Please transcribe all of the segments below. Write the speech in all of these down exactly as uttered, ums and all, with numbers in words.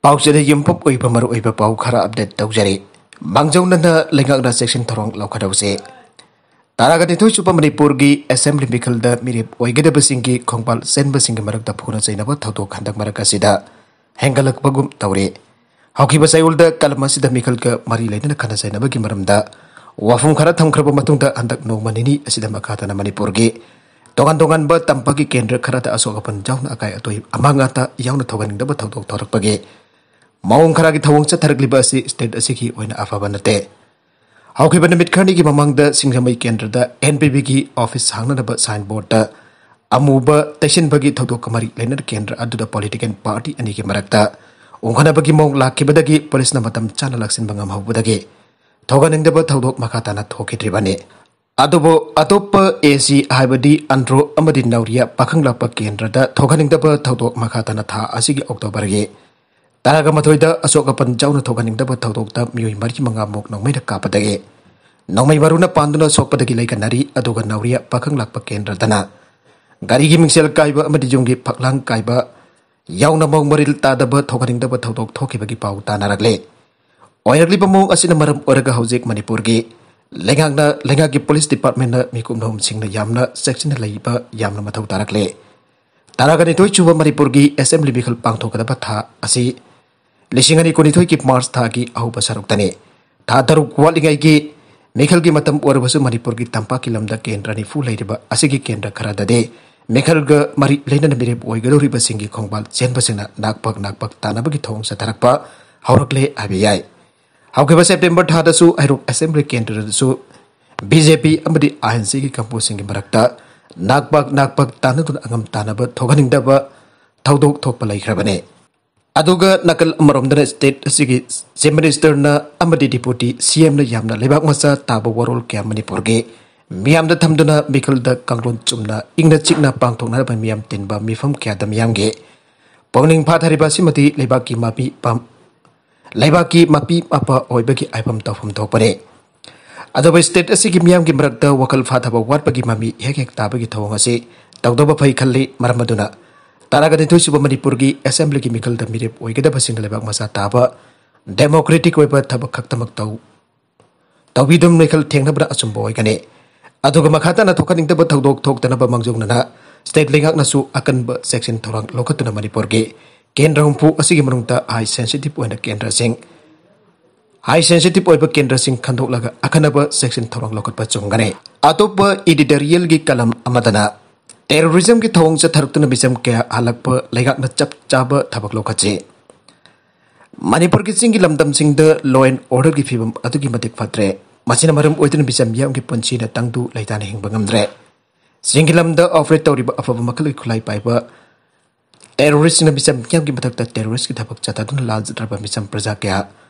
ꯄꯥꯎꯆꯦꯗ ꯌꯨꯝꯐꯝ ꯑꯣꯏꯕ ꯃꯔꯨꯑꯣꯏꯕ ꯄꯥꯎ ꯈꯔ ꯑꯞꯗꯦꯠ ꯇꯧꯖꯔꯤ꯫ ꯃꯥꯡꯖꯧꯅꯅ ꯂꯩꯉꯥꯛꯅ ꯆꯦꯛꯁꯤꯟ ꯊꯧꯔꯥꯡ ꯂꯧꯈꯠꯍꯧꯁꯦ꯫ ꯇꯔꯥꯒ ꯅꯤꯊꯣꯏ ꯁꯨꯕ ꯃꯅꯤꯄꯨꯔꯒꯤ ꯑꯦꯁꯦꯝꯕ꯭ꯂꯤ ꯃꯤꯈꯜꯗ ꯃꯤꯔꯦꯞ ꯑꯣꯏꯒꯗꯕꯁꯤꯡꯒꯤ ꯈꯣꯡꯕꯥꯜ ꯆꯦꯟꯕꯁꯤꯡꯒꯤ ꯃꯔꯛꯇ ꯐꯨꯅ ꯆꯩꯅꯕ ꯊꯧꯗꯣꯛ ꯍꯟꯗꯛ ꯃꯔꯛ ꯑꯁꯤꯗ ꯍꯦꯟꯒꯠꯂꯛꯄꯒꯨꯝ ꯇꯧꯔꯤ꯫ ꯍꯧꯈꯤꯕ ꯆꯌꯣꯜꯗ ꯀꯂꯝ ꯑꯁꯤꯗ ꯃꯤꯈꯜꯒ ꯃꯔꯤ ꯂꯩꯅꯅ ꯈꯠꯅ ꯆꯩꯅꯕꯒꯤ ꯃꯔꯝꯗ ꯋꯥꯐꯝ ꯈꯔ ꯊꯝꯈ꯭ꯔꯕ ꯃꯇꯨꯡꯗ ꯍꯟꯗꯛ ꯅꯣꯡꯃ ꯅꯤꯅꯤ ꯑꯁꯤꯗ ꯃꯈꯥ ꯇꯥꯅ ꯃꯅꯤꯄꯨꯔꯒꯤ ꯇꯣꯉꯥꯟ ꯇꯣꯉꯥꯟꯕ ꯇꯝꯄꯥꯛꯀꯤ ꯀꯦꯟꯗ꯭ꯔ ꯈꯔꯗ ꯑꯁꯣꯛ ꯑꯄꯟ ꯌꯥꯎꯅ ꯑꯀꯥꯏ ꯑꯇꯣꯏ ꯑꯃꯥꯡ ꯑꯇꯥ ꯌꯥꯎꯅ ꯊꯣꯛꯍꯟꯅꯤꯡꯗꯕ ꯊꯧꯗꯣꯛ ꯊꯣꯔꯛꯄꯒꯤ ꯃꯑꯣꯡ ꯈꯔꯒꯤ ꯊꯧꯑꯣꯡ ꯆꯠꯊꯔꯛꯂꯤꯕ ꯑꯁꯤ ꯁ꯭ꯇꯦꯠ ꯑꯁꯤꯒꯤ ꯑꯣꯏꯅ ꯑꯐꯕ ꯅꯠꯇꯦ꯫ ꯍꯧꯈꯤꯕ ꯅꯨꯃꯤꯠ ꯈꯔꯅꯤꯒꯤ ꯃꯃꯥꯡꯗ ꯁꯤꯡꯖꯃꯩ ꯀꯦꯟꯗ꯭ꯔꯗ ꯑꯦꯟ ꯄꯤ ꯕꯤꯒꯤ ꯑꯣꯐꯤꯁ ꯍꯥꯡꯅꯅꯕ ꯁꯥꯏꯟ ꯕꯣꯔꯗꯇ ꯑꯃꯨꯕ ꯇꯩꯁꯤꯟꯕꯒꯤ ꯊꯧꯗꯣꯛꯀ ꯃꯔꯤ ꯂꯩꯅꯅ ꯀꯦꯟꯗ꯭ꯔ ꯑꯗꯨꯗ ꯄꯣꯂꯤꯇꯤꯀꯦꯜ ꯄꯥꯔꯇꯤ ꯑꯅꯤꯒꯤ ꯃꯔꯛꯇ ꯎꯪꯈꯠꯅꯕꯒꯤ ꯃꯑꯣꯡ ꯂꯥꯛꯈꯤꯕꯗꯒꯤ ꯄꯨꯂꯤꯁꯅ ꯃꯇꯝ ꯆꯥꯅ ꯂꯥꯛꯁꯤꯟꯕ ꯉꯝꯍꯧꯕꯗꯒꯤ ꯊꯣꯛꯍꯟꯅꯤꯡꯗꯕ ꯊꯧꯗꯣꯛ ꯃꯈꯥ ꯇꯥꯅ ꯊꯣꯛꯈꯤꯗ꯭ꯔꯤꯕꯅꯤ꯫ ꯑꯗꯨꯕꯨ ꯑꯇꯣꯞꯄ ꯑꯦ ꯁꯤ ꯍꯥꯏꯕꯗꯤ ꯑꯟꯗ꯭ꯔꯣ ꯑꯃꯗꯤ ꯅꯧꯔꯤꯌꯥ ꯄꯥꯈꯪꯂꯥꯛꯄ ꯀꯦꯟꯗ꯭ꯔꯗ ꯊꯣꯛꯍꯟꯅꯤꯡꯗꯕ ꯊꯧꯗꯣꯛ ꯃꯈꯥ ꯇꯥꯅ ꯊꯥ ꯑꯁꯤꯒꯤ ꯑꯣꯛꯇꯣꯕꯔꯒꯤ ꯇꯔꯥꯒ ꯃꯥꯊꯣꯏꯗ ꯑꯁꯣꯛ ꯑꯄꯟ ꯌꯥꯎꯅ ꯊꯣꯛꯍꯟꯅꯤꯡꯗꯕ ꯊꯧꯗꯣꯛꯇ ꯃꯤꯑꯣꯏ ꯃꯔꯤ ꯃꯉꯥꯃꯨꯛ ꯅꯣꯡꯃꯩꯅ ꯀꯥꯞꯄꯗꯒꯤ ꯅꯣꯡꯃꯩ ꯃꯔꯨꯅ ꯄꯥꯟꯗꯨꯅ ꯁꯣꯛꯄꯗꯒꯤ ꯂꯩꯀꯟꯅꯔꯤ꯫ ꯑꯗꯨꯒ ꯅꯧꯔꯤꯌꯥ ꯄꯥꯈꯪꯂꯥꯛꯄ ꯀꯦꯟꯗ꯭ꯔꯗꯅ ꯒꯥꯔꯤꯒꯤ ꯃꯤꯡꯁꯦꯜ ꯀꯥꯏꯕ ꯑꯃꯗꯤ ꯌꯨꯝꯒꯤ ꯐꯛꯂꯥꯡ ꯀꯥꯏꯕ ꯌꯥꯎꯅ ꯃꯑꯣꯡ ꯃꯔꯤꯜ ꯇꯥꯗꯕ ꯊꯣꯛꯍꯟꯅꯤꯡꯗꯕ ꯊꯧꯗꯣꯛ ꯊꯣꯛꯈꯤꯕꯒꯤ ꯄꯥꯎ ꯇꯥꯅꯔꯛꯂꯦ꯫ ꯑꯣꯏꯔꯛꯂꯤꯕ ꯃꯑꯣꯡ ꯑꯁꯤꯅ ꯃꯔꯝ ꯑꯣꯏꯔꯒ ꯍꯧꯖꯤꯛ ꯃꯅꯤꯄꯨꯔꯒꯤ ꯂꯩꯉꯥꯛꯅ, ꯂꯩꯉꯥꯛꯀꯤ ꯄꯨꯂꯤꯁ ꯗꯤꯄꯥꯔꯠꯃꯦꯟꯅ ꯃꯤꯀꯨꯞ ꯃꯤꯍꯨꯝꯁꯤꯡꯅ ꯌꯥꯝꯅ ꯆꯦꯛꯁꯤꯟꯅ ꯂꯩꯕ ꯌꯥꯝꯅ ꯃꯊꯧ ꯇꯥꯔꯛꯂꯦ꯫ ꯇꯔꯥꯒ ꯅꯤꯊꯣꯏ ꯁꯨꯕ ꯃꯅꯤꯄꯨꯔꯒꯤ ꯑꯦꯁꯦꯝꯕ꯭ꯂꯤ ꯃꯤꯈꯜ ꯄꯥꯡꯊꯣꯛꯀꯗꯕ ꯊꯥ ꯑꯁꯤ ꯂꯤꯁꯤꯡ ꯑꯅꯤ ꯀꯨꯟꯅꯤꯊꯣꯏꯒꯤ ꯃꯥꯔꯆ ꯊꯥꯒꯤ ꯑꯍꯧꯕ ꯁꯔꯨꯛꯇꯅꯤ꯫ ꯊꯥ ꯇꯔꯨꯛ ꯋꯥꯠꯂꯤꯉꯩꯒꯤ ꯃꯤꯈꯜꯒꯤ ꯃꯇꯝ ꯑꯣꯏꯔꯕꯁꯨ ꯃꯅꯤꯄꯨꯔꯒꯤ ꯇꯝꯄꯥꯛꯀꯤ ꯂꯝꯗ ꯀꯦꯟꯗ꯭ꯔ ꯅꯤꯐꯨ ꯂꯩꯔꯤꯕ ꯑꯁꯤꯒꯤ ꯀꯦꯟꯗ꯭ꯔ ꯈꯔꯗꯗꯤ ꯃꯤꯈꯜꯒ ꯃꯔꯤ ꯂꯩꯅꯅ ꯃꯤꯔꯦꯞ ꯑꯣꯏꯒꯗꯧꯔꯤꯕꯁꯤꯡꯒꯤ ꯈꯣꯡꯕꯥꯜ ꯆꯦꯟꯕꯁꯤꯡꯅ ꯅꯥꯛꯄꯛ ꯅꯥꯛꯄꯛ ꯇꯥꯟꯅꯕꯒꯤ ꯊꯧꯑꯣꯡ ꯆꯠꯊꯔꯛꯄ ꯍꯧꯔꯛꯂꯦ ꯍꯥꯏꯕ ꯌꯥꯏ꯫ ꯍꯧꯈꯤꯕ ꯁꯦꯞꯇꯦꯝꯕꯔ ꯊꯥꯗꯁꯨ ꯍꯩꯔꯣꯛ ꯑꯦꯁꯦꯝꯕ꯭ꯂꯤ ꯀꯦꯟꯗ꯭ꯔꯗꯁꯨ ꯕꯤ ꯖꯦ ꯄꯤ ꯑꯃꯗꯤ ꯑꯥꯏ ꯑꯦꯟ ꯁꯤꯒꯤ ꯀꯥꯡꯕꯨꯁꯤꯡꯒꯤ ꯃꯔꯛꯇ ꯅꯥꯛꯄꯛ ꯅꯥꯛꯄꯛ ꯇꯥꯟꯅꯗꯨꯅ ꯑꯉꯝ ꯇꯥꯟꯅꯕ ꯊꯣꯛꯍꯟꯅꯤꯡꯗꯕ ꯊꯧꯗꯣꯛ ꯊꯣꯛꯄ ꯂꯩꯈ꯭ꯔꯕꯅꯤ꯫ ꯑꯗꯨꯒ ꯅꯥꯀꯜ ꯑꯃꯔꯣꯝꯗꯅ ꯁ꯭ꯇꯦꯠ ꯑꯁꯤꯒꯤ ꯆꯤꯐ ꯃꯤꯅꯤꯁꯇꯔꯅ ꯑꯃꯗꯤ ꯗꯤꯄꯨꯇꯤ ꯁꯤ ꯑꯦꯝꯅ ꯌꯥꯝꯅ ꯂꯩꯕꯥꯛ ꯃꯆꯥ ꯇꯥꯕ ꯋꯥꯔꯣꯜ ꯀꯌꯥ ꯃꯅꯤꯄꯨꯔꯒꯤ ꯃꯤꯌꯥꯝꯗ ꯊꯝꯗꯨꯅ ꯃꯤꯈꯜꯗ ꯀꯥꯡꯂꯣꯟ ꯆꯨꯝꯅ ꯏꯪꯅ ꯆꯤꯛꯅ ꯄꯥꯡꯊꯣꯛꯅꯅꯕ ꯃꯤꯌꯥꯝ ꯇꯤꯟꯕ ꯃꯤꯐꯝ ꯀꯌꯥꯗ ꯃꯤꯌꯥꯝꯒꯤ ꯄꯨꯛꯅꯤꯡ ꯐꯥꯊꯔꯤꯕ ꯑꯁꯤꯃꯗꯤ ꯂꯩꯕꯥꯛꯀꯤ ꯃꯄꯤ ꯄꯥꯝ-, ꯂꯩꯕꯥꯛꯀꯤ ꯃꯄꯤ ꯃꯄꯥ ꯑꯣꯏꯕꯒꯤ ꯍꯥꯏꯐꯝ ꯇꯧꯐꯝ ꯊꯣꯛꯄꯅꯤ꯫ ꯑꯗꯨꯕꯨ ꯁ꯭ꯇꯦꯠ ꯑꯁꯤꯒꯤ ꯃꯤꯌꯥꯝꯒꯤ ꯃꯔꯛꯇ ꯋꯥꯈꯜ ꯐꯥꯊꯕ ꯋꯥꯠꯄꯒꯤ ꯃꯃꯤ ꯍꯦꯛ ꯍꯦꯛ ꯇꯥꯕꯒꯤ ꯊꯧꯑꯣꯡ ꯑꯁꯤ ꯇꯧꯗꯕ ꯐꯩ ꯈꯜꯂꯤ꯫ ꯃꯔꯝ ꯑꯗꯨꯅ ꯇꯔꯥꯒ ꯅꯤꯊꯣꯏ ꯁꯨꯕ ꯃꯅꯤꯄꯨꯔꯒꯤ ꯑꯦꯁꯦꯝꯕ꯭ꯂꯤꯒꯤ ꯃꯤꯈꯜꯗ ꯃꯤꯔꯦꯞ ꯑꯣꯏꯒꯗꯕꯁꯤꯡꯅ ꯂꯩꯕꯥꯛ ꯃꯆꯥ ꯇꯥꯕ ꯗꯦꯃꯣꯀ꯭ꯔꯦꯇꯤꯛ ꯑꯣꯏꯕ ꯊꯕꯛ ꯈꯛꯇꯃꯛ ꯇꯧ ꯇꯧꯕꯤꯗꯨꯅ ꯃꯤꯈꯜ ꯊꯦꯡꯅꯕꯅ ꯑꯆꯨꯝꯕ ꯑꯣꯏꯒꯅꯤ꯫ ꯑꯗꯨꯒ ꯃꯈꯥ ꯇꯥꯅ ꯊꯣꯛꯍꯟꯅꯤꯡꯗꯕ ꯊꯧꯗꯣꯛ ꯊꯣꯛꯇꯅꯕ ꯃꯥꯡꯖꯧꯅꯅ ꯁ꯭ꯇꯦꯠ ꯂꯩꯉꯥꯛꯅꯁꯨ ꯑꯀꯟꯕ ꯆꯦꯛꯁꯤꯟ ꯊꯧꯔꯥꯡ ꯂꯧꯈꯠꯇꯨꯅ ꯃꯅꯤꯄꯨꯔꯒꯤ ꯀꯦꯟꯗ꯭ꯔ ꯍꯨꯝꯐꯨ ꯑꯁꯤꯒꯤ ꯃꯅꯨꯡꯗ ꯍꯥꯏ ꯁꯦꯟꯁꯤꯇꯤꯚ ꯑꯣꯏꯅ ꯀꯦꯟꯗ꯭ꯔꯁꯤꯡ ꯍꯥꯏ ꯁꯦꯟꯁꯤꯇꯤꯚ ꯑꯣꯏꯕ ꯀꯦꯟꯗ꯭ꯔꯁꯤꯡ ꯈꯟꯗꯣꯛꯂꯒ ꯑꯈꯟꯅꯕ ꯆꯦꯛꯁꯤꯟ ꯊꯧꯔꯥꯡ ꯂꯧꯈꯠꯄ ꯆꯨꯝꯒꯅꯤ꯫ ꯑꯇꯣꯞꯄ ꯏꯗꯤꯇꯣꯔꯤꯌꯦꯜꯒꯤ ꯀꯂꯝ ꯑꯃꯗꯅ ꯇꯦꯔꯣꯔꯤꯖꯝꯒꯤ ꯊꯧꯑꯣꯡ ꯆꯠꯊꯔꯛꯇꯨꯅ ꯃꯤꯆꯝ ꯀꯌꯥ ꯍꯜꯂꯛꯄ ꯂꯩꯉꯥꯛꯅ ꯆꯞ ꯆꯥꯕ ꯊꯕꯛ ꯂꯧꯈꯠꯁꯤ꯫ ꯃꯅꯤꯄꯨꯔꯒꯤ ꯆꯤꯡꯒꯤ ꯂꯝꯗꯝꯁꯤꯡꯗ law and orderꯒꯤ ꯐꯤꯕꯝ ꯑꯗꯨꯛꯀꯤ ꯃꯇꯤꯛ ꯐꯠꯇ꯭ꯔꯦ꯫ ꯃꯁꯤꯅ ꯃꯔꯝ ꯑꯣꯏꯗꯨꯅ ꯃꯤꯆꯝ ꯃꯤꯌꯥꯝꯒꯤ ꯄꯨꯟꯁꯤꯅ ꯇꯪꯗꯨ ꯂꯩꯇꯥꯅ ꯍꯤꯡꯕ ꯉꯝꯗ꯭ꯔꯦ꯫ ꯆꯤꯡꯒꯤ ꯂꯝꯗ ꯑꯣꯄꯔꯦꯠ ꯇꯧꯔꯤꯕ ꯑꯐꯕ ꯃꯈꯜꯒꯤ ꯈꯨꯠꯂꯥꯏ ꯄꯥꯏꯕ ꯇꯦꯔꯣꯔꯤꯁ꯭ꯠꯁꯤꯡꯅ ꯃꯤꯆꯝ ꯃꯤꯌꯥꯝꯒꯤ ꯃꯊꯛꯇ ꯇꯦꯔꯣꯔꯤꯁ꯭ꯠꯀꯤ ꯊꯕꯛ ꯆꯠꯊꯗꯨꯅ ꯂꯥꯟꯖꯗ꯭ꯔꯕ ꯃꯤꯆꯝ ꯄ꯭ꯔꯖꯥ ꯀꯌꯥ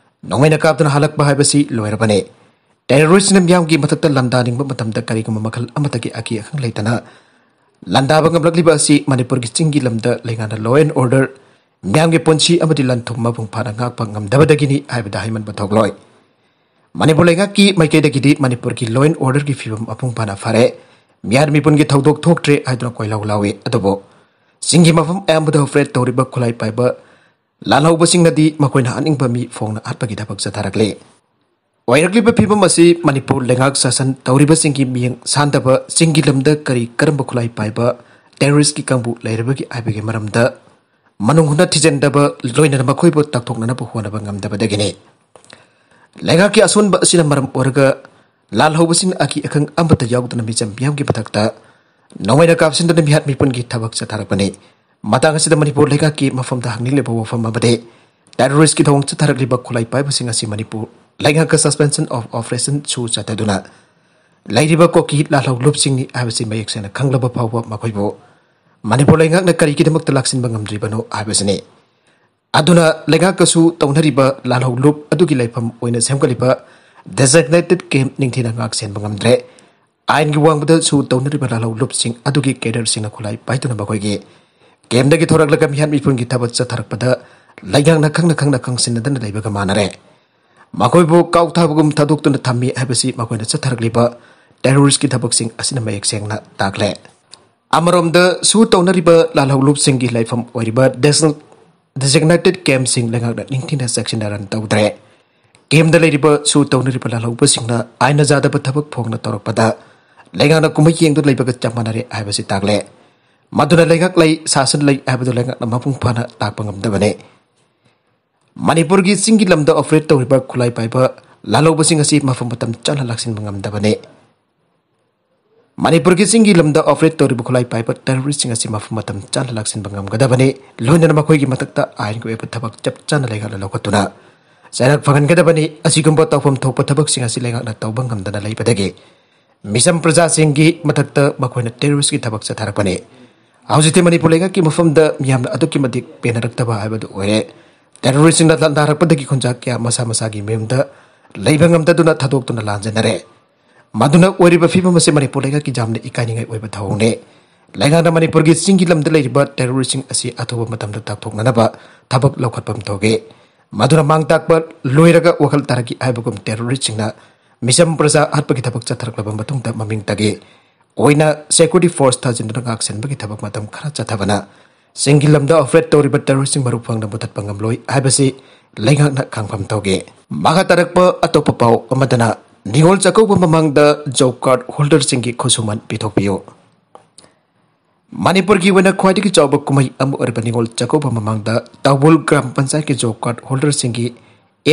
ꯅꯣꯡꯃꯩꯅ ꯀꯥꯞꯇꯨꯅ ꯍꯜꯂꯛꯄ ꯍꯥꯏꯕꯁꯤ ꯂꯣꯏꯔꯕꯅꯤ꯫ ꯇꯦꯔꯣꯔꯤꯁ꯭ꯠꯁꯤꯡꯅ ꯃꯤꯌꯥꯝꯒꯤ ꯃꯊꯛꯇ ꯂꯥꯟꯗꯥꯅꯤꯡꯕ ꯃꯇꯝꯗ ꯀꯔꯤꯒꯨꯝꯕ ꯃꯈꯜ ꯑꯃꯠꯇꯒꯤ ꯑꯀꯤ ꯑꯈꯪ ꯂꯩꯇꯅ ꯂꯥꯟꯗꯥꯕ ꯉꯝꯂꯛꯂꯤꯕ ꯑꯁꯤ ꯃꯅꯤꯄꯨꯔꯒꯤ ꯆꯤꯡꯒꯤ ꯂꯝꯗ ꯂꯩꯉꯥꯛꯅ law and order, ꯃꯤꯌꯥꯝꯒꯤ ꯄꯨꯟꯁꯤ ꯑꯃꯗꯤ ꯂꯟ ꯊꯨꯝ ꯃꯄꯨꯡ ꯐꯥꯅ ꯉꯥꯛꯄ ꯉꯝꯗꯕꯗꯒꯤꯅꯤ ꯍꯥꯏꯕꯗ ꯍꯥꯏꯃꯟꯕ ꯊꯣꯛꯂꯣꯏ꯫ ꯃꯅꯤꯄꯨꯔ ꯂꯩꯉꯥꯛꯀꯤ ꯃꯥꯏꯀꯩꯗꯒꯤꯗꯤ ꯃꯅꯤꯄꯨꯔꯒꯤ law and orderꯒꯤ ꯐꯤꯕꯝ ꯃꯄꯨꯡ ꯐꯥꯅ ꯐꯔꯦ, ꯃꯤꯍꯥꯠ ꯃꯤꯄꯨꯟꯒꯤ ꯊꯧꯗꯣꯛ ꯊꯣꯛꯇ꯭ꯔꯦ ꯍꯥꯏꯗꯨꯅ ꯀꯣꯏꯂꯥꯎ ꯂꯥꯎꯏ꯫ ꯑꯗꯨꯕꯨ ꯆꯤꯡꯒꯤ ꯃꯐꯝ ꯑꯌꯥꯝꯕꯗ ꯑꯣꯄꯔꯦꯠ ꯇꯧꯔꯤꯕ ꯈꯨꯠꯂꯥꯏ ꯄꯥꯏꯕ ꯂꯥꯜꯍꯧꯕꯁꯤꯡꯅꯗꯤ ꯃꯈꯣꯏꯅ ꯍꯥꯠꯅꯤꯡꯕ ꯃꯤ ꯐꯣꯡꯅ ꯍꯥꯠꯄꯒꯤ ꯊꯕꯛ ꯆꯠꯊꯔꯛꯂꯤ꯫ ꯑꯣꯏꯔꯛꯂꯤꯕ ꯐꯤꯕꯝ ꯑꯁꯤ ꯃꯅꯤꯄꯨꯔ ꯂꯩꯉꯥꯛ ꯁꯥꯁꯟ ꯇꯧꯔꯤꯕꯁꯤꯡꯒꯤ ꯃꯤꯠꯌꯦꯡ ꯁꯥꯟꯗꯕ, ꯆꯤꯡꯒꯤ ꯂꯝꯗ ꯀꯔꯤ ꯀꯔꯝꯕ ꯈꯨꯠꯂꯥꯏ ꯄꯥꯏꯕ ꯇꯦꯔꯣꯔꯤꯁ꯭ꯠꯀꯤ ꯀꯥꯡꯕꯨ ꯂꯩꯔꯕꯒꯦ ꯍꯥꯏꯕꯒꯤ ꯃꯔꯝꯗ ꯃꯅꯨꯡ ꯍꯨꯠꯅ ꯊꯤꯖꯤꯟꯗꯕ, ꯂꯣꯏꯅꯅ ꯃꯈꯣꯏꯕꯨ ꯇꯥꯛꯊꯣꯛꯅꯅꯕ ꯍꯣꯠꯅꯕ ꯉꯝꯗꯕꯗꯒꯤꯅꯤ꯫ ꯂꯩꯉꯥꯛꯀꯤ ꯑꯁꯣꯟꯕ ꯑꯁꯤꯅ ꯃꯔꯝ ꯑꯣꯏꯔꯒ ꯂꯥꯜꯍꯧꯕꯁꯤꯡ ꯑꯀꯤ ꯑꯈꯪ ꯑꯃꯠꯇ ꯌꯥꯎꯗꯅ ꯃꯤꯆꯝ ꯃꯤꯌꯥꯝꯒꯤ ꯃꯊꯛꯇ ꯅꯣꯡꯃꯩꯅ ꯀꯥꯞꯁꯤꯟꯗꯨꯅ ꯃꯤꯍꯥꯠ ꯃꯤꯄꯨꯟꯒꯤ ꯊꯕꯛ ꯆꯠꯊꯔꯛꯄꯅꯤ꯫ ꯃꯇꯥꯡ ꯑꯁꯤꯗ ꯃꯅꯤꯄꯨꯔ ꯂꯩꯉꯥꯛꯀꯤ ꯃꯐꯝꯗ ꯍꯪꯅꯤꯡꯂꯤꯕ ꯋꯥꯐꯝ ꯑꯃꯗꯤ ꯇꯦꯔꯣꯔꯤꯁ꯭ꯠꯀꯤ ꯊꯧꯑꯣꯡ ꯆꯠꯊꯔꯛꯂꯤꯕ ꯈꯨꯠꯂꯥꯏ ꯄꯥꯏꯕꯁꯤꯡ ꯑꯁꯤ ꯃꯅꯤꯄꯨꯔ ꯂꯩꯉꯥꯛꯀ suspension of operation ꯁꯨ ꯆꯠꯊꯗꯨꯅ ꯂꯩꯔꯤꯕ ꯀꯨꯀꯤ ꯂꯥꯜꯍꯧ ꯂꯨꯞꯁꯤꯡꯅꯤ ꯍꯥꯏꯕꯁꯤ ꯃꯌꯦꯛ ꯁꯦꯡꯅ ꯈꯪꯂꯕ ꯐꯥꯎꯕ ꯃꯈꯣꯏꯕꯨ ꯃꯅꯤꯄꯨꯔ ꯂꯩꯉꯥꯛꯅ ꯀꯔꯤꯒꯤꯗꯃꯛꯇ ꯂꯥꯛꯁꯤꯟꯕ ꯉꯝꯗ꯭ꯔꯤꯕꯅꯣ ꯍꯥꯏꯕꯁꯤꯅꯤ꯫ ꯑꯗꯨꯅ ꯂꯩꯉꯥꯛꯀꯁꯨ ꯇꯧꯅꯔꯤꯕ ꯂꯥꯜꯍꯧ ꯂꯨꯞ ꯑꯗꯨꯒꯤ ꯂꯩꯐꯝ ꯑꯣꯏꯅ ꯁꯦꯝꯒꯠꯂꯤꯕ designated camp ꯅꯤꯡꯊꯤꯅ ꯉꯥꯛ ꯁꯦꯟꯕ ꯉꯝꯗ꯭ꯔꯦ꯫ ꯑꯥꯏꯟꯒꯤ ꯋꯥꯡꯃꯗꯁꯨ ꯇꯧꯅꯔꯤꯕ ꯂꯥꯜꯍꯧ ꯂꯨꯞꯁꯤꯡ ꯑꯗꯨꯒꯤ ꯀꯦꯗꯔꯁꯤꯡꯅ ꯈꯨꯠꯂꯥꯏ ꯄꯥꯏꯗꯨꯅ ꯃꯈꯣꯏꯒꯤ ꯀꯦꯝꯗꯒꯤ ꯊꯣꯔꯛꯂꯒ ꯃꯤꯍꯥꯠ ꯃꯤꯄꯨꯟꯒꯤ ꯊꯕꯛ ꯆꯠꯊꯔꯛꯄꯗ ꯂꯩꯉꯥꯛꯅ ꯈꯪꯅ ꯈꯪꯅ ꯈꯪꯁꯤꯟꯅꯗꯅ ꯂꯩꯕꯒ ꯃꯥꯟꯅꯔꯦ꯫ ꯃꯈꯣꯏꯕꯨ ꯀꯥꯎꯊꯕꯒꯨꯝ ꯊꯥꯗꯣꯛꯇꯨꯅ ꯊꯝꯃꯤ ꯍꯥꯏꯕꯁꯤ ꯃꯈꯣꯏꯅ ꯆꯠꯊꯔꯛꯂꯤꯕ ꯇꯦꯔꯣꯔꯤꯁ꯭ꯠꯀꯤ ꯊꯕꯛꯁꯤꯡ ꯑꯁꯤꯅ ꯃꯌꯦꯛ ꯁꯦꯡꯅ ꯇꯥꯛꯂꯦ꯫ ꯑꯃꯔꯣꯝꯗ ꯁꯨ ꯇꯧꯅꯔꯤꯕ ꯂꯥꯜꯍꯧꯂꯨꯞꯁꯤꯡꯒꯤ ꯂꯩꯐꯝ ꯑꯣꯏꯔꯤꯕ ꯗꯦꯁ-, designated campꯁꯤꯡ ꯂꯩꯉꯥꯛꯅ ꯅꯤꯡꯊꯤꯅ ꯆꯦꯛꯁꯤꯟꯅ run ꯇꯧꯗ꯭ꯔꯦ꯫ Campꯗ ꯂꯩꯔꯤꯕ ꯁꯨ ꯇꯧꯅꯔꯤꯕ ꯂꯥꯜꯍꯧꯕꯁꯤꯡꯅ ꯑꯥꯏꯟꯅ ꯌꯥꯗꯕ ꯊꯕꯛ ꯐꯣꯡꯅ ꯇꯧꯔꯛꯄꯗ ꯂꯩꯉꯥꯛꯅ ꯀꯨꯝꯍꯩ ꯌꯦꯡꯗꯨꯅ ꯂꯩꯕꯒ ꯆꯞ ꯃꯥꯟꯅꯔꯦ ꯍꯥꯏꯕꯁꯤ ꯇꯥꯛꯂꯦ꯫ ꯃꯗꯨꯅ ꯂꯩꯉꯥꯛ ꯂꯩ, ꯁꯥꯁꯟ ꯂꯩ ꯍꯥꯏꯕꯗꯨ ꯂꯩꯉꯥꯛꯅ ꯃꯄꯨꯡ ꯐꯥꯅ ꯇꯥꯛꯄ ꯉꯝꯗꯕꯅꯤ꯫ ꯃꯅꯤꯄꯨꯔꯒꯤ ꯆꯤꯡꯒꯤ ꯂꯝꯗ operate ꯇꯧꯔꯤꯕ ꯈꯨꯠꯂꯥꯏ ꯄꯥꯏꯕ ꯂꯥꯜꯍꯧꯕꯁꯤꯡ ꯑꯁꯤ ꯃꯐꯝ ꯃꯇꯝ ꯆꯥꯅ ꯂꯥꯛꯁꯤꯟꯕ ꯉꯝꯗꯕꯅꯤ꯫ ꯃꯅꯤꯄꯨꯔꯒꯤ ꯆꯤꯡꯒꯤ ꯂꯝꯗ operate ꯇꯧꯔꯤꯕ ꯈꯨꯠꯂꯥꯏ ꯄꯥꯏꯕ terroristꯁꯤꯡ ꯑꯁꯤ ꯃꯐꯝ ꯃꯇꯝ ꯆꯥꯅ ꯂꯥꯛꯁꯤꯟꯕ ꯉꯝꯒꯗꯕꯅꯤ꯫ ꯂꯣꯏꯅꯅ ꯃꯈꯣꯏꯒꯤ ꯃꯊꯛꯇ ꯑꯥꯏꯟꯒꯤ ꯑꯣꯏꯕ ꯊꯕꯛ ꯆꯞ ꯆꯥꯅ ꯂꯩꯉꯥꯛꯅ ꯂꯧꯈꯠꯇꯨꯅ ꯆꯩꯔꯥꯛ ꯐꯪꯍꯟꯒꯗꯕꯅꯤ꯫ ꯑꯁꯤꯒꯨꯝꯕ ꯇꯧꯐꯝ ꯊꯣꯛꯄ ꯊꯕꯛꯁꯤꯡ ꯑꯁꯤ ꯂꯩꯉꯥꯛꯅ ꯇꯧꯕ ꯉꯝꯗꯅ ꯂꯩꯕꯗꯒꯤ ꯃꯤꯆꯝ ꯄ꯭ꯔꯖꯥꯁꯤꯡꯒꯤ ꯃꯊꯛꯇ ꯃꯈꯣꯏꯅ terroristꯀꯤ ꯊꯕꯛ ꯆꯠꯊꯔꯛꯄꯅꯤ꯫ ꯍꯧꯖꯤꯛꯇꯤ ꯃꯅꯤꯄꯨꯔ ꯂꯩꯉꯥꯛꯀꯤ ꯃꯐꯝꯗ ꯃꯤꯌꯥꯝꯅ ꯑꯗꯨꯛꯀꯤ ꯃꯇꯤꯛ ꯄꯦꯟꯅꯔꯛꯇꯕ ꯍꯥꯏꯕꯗꯨ ꯑꯣꯏꯔꯦ꯫ Terroristꯁꯤꯡꯅ ꯂꯥꯟꯗꯥꯔꯛꯄꯗꯒꯤ ꯈꯨꯟꯖꯥ ꯀꯌꯥ ꯃꯁꯥ ꯃꯁꯥꯒꯤ ꯃꯌꯨꯝꯗ ꯂꯩꯕ ꯉꯝꯗꯗꯨꯅ ꯊꯥꯗꯣꯛꯇꯨꯅ ꯂꯥꯟꯖꯦꯟꯅꯔꯦ꯫ ꯃꯗꯨꯅ ꯑꯣꯏꯔꯤꯕ ꯐꯤꯕꯝ ꯑꯁꯤ ꯃꯅꯤꯄꯨꯔ ꯂꯩꯉꯥꯛꯀꯤ ꯌꯥꯝꯅ ꯏꯀꯥꯏꯅꯤꯡꯉꯥꯏ ꯑꯣꯏꯕ ꯊꯧꯑꯣꯡꯅꯤ꯫ ꯂꯩꯉꯥꯛꯅ ꯃꯅꯤꯄꯨꯔꯒꯤ ꯆꯤꯡꯒꯤ ꯂꯝꯗ ꯂꯩꯔꯤꯕ terroristꯁꯤꯡ ꯑꯁꯤ ꯑꯊꯨꯕ ꯃꯇꯝꯗ ꯇꯥꯛꯊꯣꯛꯅꯅꯕ ꯊꯕꯛ ꯂꯧꯈꯠꯐꯝ ꯊꯣꯛꯏ꯫ ꯃꯗꯨꯅ ꯃꯥꯡ ꯇꯥꯛꯄ ꯂꯣꯏꯔꯒ ꯋꯥꯈꯜ ꯇꯥꯔꯛꯏ ꯍꯥꯏꯕꯒꯨꯝ terroristꯁꯤꯡꯅ ꯃꯤꯆꯝ ꯄ꯭ꯔꯖꯥ ꯍꯥꯠꯄꯒꯤ ꯊꯕꯛ ꯆꯠꯊꯔꯛꯂꯕ ꯃꯇꯨꯡꯗ ꯃꯃꯤꯡꯇꯒꯤ ꯑꯣꯏꯅ security force ꯊꯥꯖꯤꯟꯗꯨꯅ ꯉꯥꯛꯁꯦꯟꯕꯒꯤ ꯊꯕꯛ ꯃꯇꯝ ꯈꯔ ꯆꯠꯊꯕꯅ ꯆꯤꯡꯒꯤ ꯂꯝꯗ operate ꯇꯧꯔꯤꯕ terroristꯁꯤꯡ ꯃꯔꯨ ꯐꯪꯅ ꯃꯨꯊꯠꯄ ꯉꯝꯂꯣꯏ ꯍꯥꯏꯕꯁꯤ ꯂꯩꯉꯥꯛꯅ ꯈꯪꯐꯝ ꯊꯣꯛꯏ꯫ ꯃꯈꯥ ꯇꯥꯔꯛꯄ ꯑꯇꯣꯞꯄ ꯄꯥꯎ ꯑꯃꯗꯅ ꯅꯤꯉꯣꯜ ꯆꯥꯛꯀꯧꯕ ꯃꯃꯥꯡꯗ job card holderꯁꯤꯡꯒꯤ ꯈꯨꯠꯁꯨꯃꯟ ꯄꯤꯊꯣꯛꯄꯤꯌꯨ꯫ ꯃꯅꯤꯄꯨꯔꯒꯤ ꯑꯣꯏꯅ ꯈ꯭ꯋꯥꯏꯗꯒꯤ ꯆꯥꯎꯕ ꯀꯨꯝꯍꯩ ꯑꯃ ꯑꯣꯏꯔꯤꯕ ꯅꯤꯉꯣꯜ ꯆꯥꯛꯀꯧꯕ ꯃꯃꯥꯡꯗ ꯇꯥꯎꯕꯨꯜ ꯒ꯭ꯔꯥꯝ ꯄꯟꯆꯥꯌꯠꯀꯤ job card holderꯁꯤꯡꯒꯤ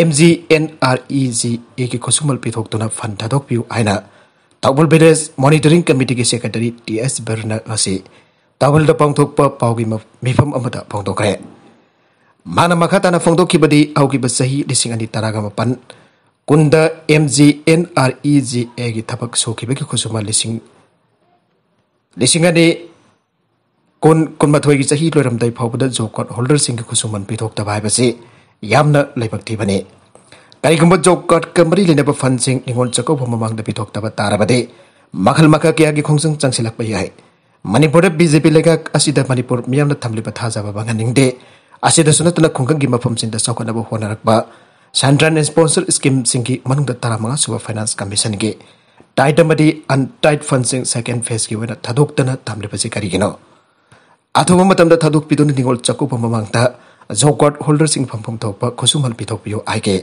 M G N R E G Aꯒꯤ ꯈꯨꯠꯁꯨꯃꯟ ꯄꯤꯊꯣꯛꯇꯨꯅ fund ꯊꯥꯗꯣꯛꯄꯤꯌꯨ ꯍꯥꯏꯅ ꯇꯥꯎꯕꯨꯜ village monitoring committeeꯒꯤ secretary T S ꯕꯔꯅ ꯉꯁꯤ ꯇꯥꯎꯕꯨꯜꯗ ꯄꯥꯡꯊꯣꯛꯄ ꯄꯥꯎꯒꯤ ꯃ-, ꯃꯤꯐꯝ ꯑꯃꯗ ꯐꯣꯡꯗꯣꯛꯈ꯭ꯔꯦ꯫ ꯃꯥꯅ ꯃꯈꯥ ꯇꯥꯅ ꯐꯣꯡꯗꯣꯛꯈꯤꯕꯗꯤ ꯍꯧꯈꯤꯕ ꯆꯍꯤ ꯂꯤꯁꯤꯡ ꯑꯅꯤ ꯇꯔꯥꯒ ꯃꯥꯄꯟ ꯀꯨꯟꯗ M G N R E G Aꯒꯤ ꯊꯕꯛ ꯁꯨꯈꯤꯕꯒꯤ ꯈꯨꯠꯁꯨꯃꯟ ꯂꯤꯁꯤꯡ, ꯂꯤꯁꯤꯡ ꯑꯅꯤ ꯀꯨꯟ, ꯀꯨꯟꯃꯥꯊꯣꯏꯒꯤ ꯆꯍꯤ ꯂꯣꯏꯔꯝꯗꯥꯏ ꯐꯥꯎꯕꯗ job card holderꯁꯤꯡꯒꯤ ꯈꯨꯠꯁꯨꯃꯟ ꯄꯤꯊꯣꯛꯇꯕ ꯍꯥꯏꯕꯁꯤ ꯌꯥꯝꯅ ꯂꯥꯏꯕꯛ ꯊꯤꯕꯅꯤ꯫ ꯀꯔꯤꯒꯨꯝꯕ job cardꯀ ꯃꯔꯤ ꯂꯩꯅꯕ fundꯁꯤꯡ ꯅꯤꯉꯣꯜ ꯆꯥꯛꯀꯧꯕ ꯃꯃꯥꯡꯗ ꯄꯤꯊꯣꯛꯇꯕ ꯇꯥꯔꯕꯗꯤ ꯃꯈꯜ ꯃꯈꯥ ꯀꯌꯥꯒꯤ ꯈꯣꯡꯖꯪ ꯆꯪꯁꯤꯜꯂꯛꯄ ꯌꯥꯏ꯫ ꯃꯅꯤꯄꯨꯔꯗ B J P ꯂꯩꯉꯥꯛ ꯑꯁꯤꯗ ꯃꯅꯤꯄꯨꯔ ꯃꯤꯌꯥꯝꯅ ꯊꯝꯂꯤꯕ ꯊꯥꯖꯕ ꯃꯥꯡꯍꯟꯅꯤꯡꯗꯦ꯫ ꯑꯁꯤꯗꯁꯨ ꯅꯠꯇꯅ ꯈꯨꯡꯒꯪꯒꯤ ꯃꯐꯝꯁꯤꯡꯗ ꯆꯥꯎꯈꯠꯅꯕ ꯍꯣꯠꯅꯔꯛꯄ Central sponsor schemeꯁꯤꯡꯒꯤ ꯃꯅꯨꯡꯗ ꯇꯔꯥꯃꯉꯥ ꯁꯨꯕ Finance Commissionꯒꯤ ꯇꯥꯏꯠ ꯑꯃꯗꯤ ꯑꯟꯇꯥꯏꯠ ꯐꯟꯁꯤꯡ ꯁꯦꯀꯦꯟ ꯐꯦꯖꯀꯤ ꯑꯣꯏꯅ ꯊꯥꯗꯣꯛꯇꯅ ꯊꯝꯂꯤꯕꯁꯤ ꯀꯔꯤꯒꯤꯅꯣ? ꯑꯊꯨꯕ ꯃꯇꯝꯗ ꯊꯥꯗꯣꯛꯄꯤꯗꯨꯅ ꯅꯤꯉꯣꯜ ꯆꯥꯛꯀꯧꯕ ꯃꯃꯥꯡꯗ ꯖꯣꯕ ꯀꯥꯔꯗ ꯍꯣꯜꯗꯔꯁꯤꯡ ꯐꯪꯐꯝ ꯊꯣꯛꯄ ꯈꯨꯠꯁꯨꯃꯟ ꯄꯤꯊꯣꯛꯄꯤꯌꯨ ꯍꯥꯏꯒꯦ꯫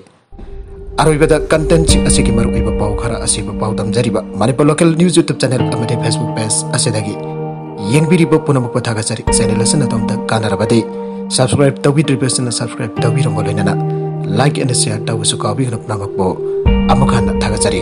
ꯑꯔꯣꯏꯕꯗ ꯀꯟꯇꯦꯟꯁꯤꯡ ꯑꯁꯤꯒꯤ ꯃꯔꯨꯑꯣꯏꯕ ꯄꯥꯎ ꯈꯔ ꯑꯁꯤꯕꯨ ꯄꯥꯎꯗꯝꯖꯔꯤꯕ Manipur local news YouTube channel ꯑꯃꯗꯤ ꯐꯦꯁꯕꯨꯛ ꯄꯦꯖ ꯑꯁꯤꯗꯒꯤ ꯌꯦꯡꯕꯤꯔꯤꯕ ꯄꯨꯝꯅꯃꯛꯄꯨ ꯊꯥꯒꯠꯆꯔꯤ꯫ ꯆꯦꯅꯦꯜ ꯑꯁꯤꯅ ꯑꯗꯣꯝꯗ ꯀꯥꯟꯅꯔꯕꯗꯤ ꯁꯕꯁꯀ꯭ꯔꯥꯏꯕ ꯇꯧꯕꯤꯗ꯭ꯔꯤꯕꯁꯤꯡꯅ ꯁꯕꯁꯀ꯭ꯔꯥꯏꯕ ꯇꯧꯕꯤꯔꯝꯕ ꯂꯣꯏꯅꯅ ꯂꯥꯏꯛ ꯑꯦꯟ ꯁꯤꯌꯥꯔ ꯇꯧꯕꯁꯨ ꯀꯥꯎꯕꯤꯒꯅꯨ꯫ ꯄꯨꯝꯅꯃꯛꯄꯨ ꯑꯃꯨꯛ ꯍꯟꯅ ꯊꯥꯒꯠꯆꯔꯤ꯫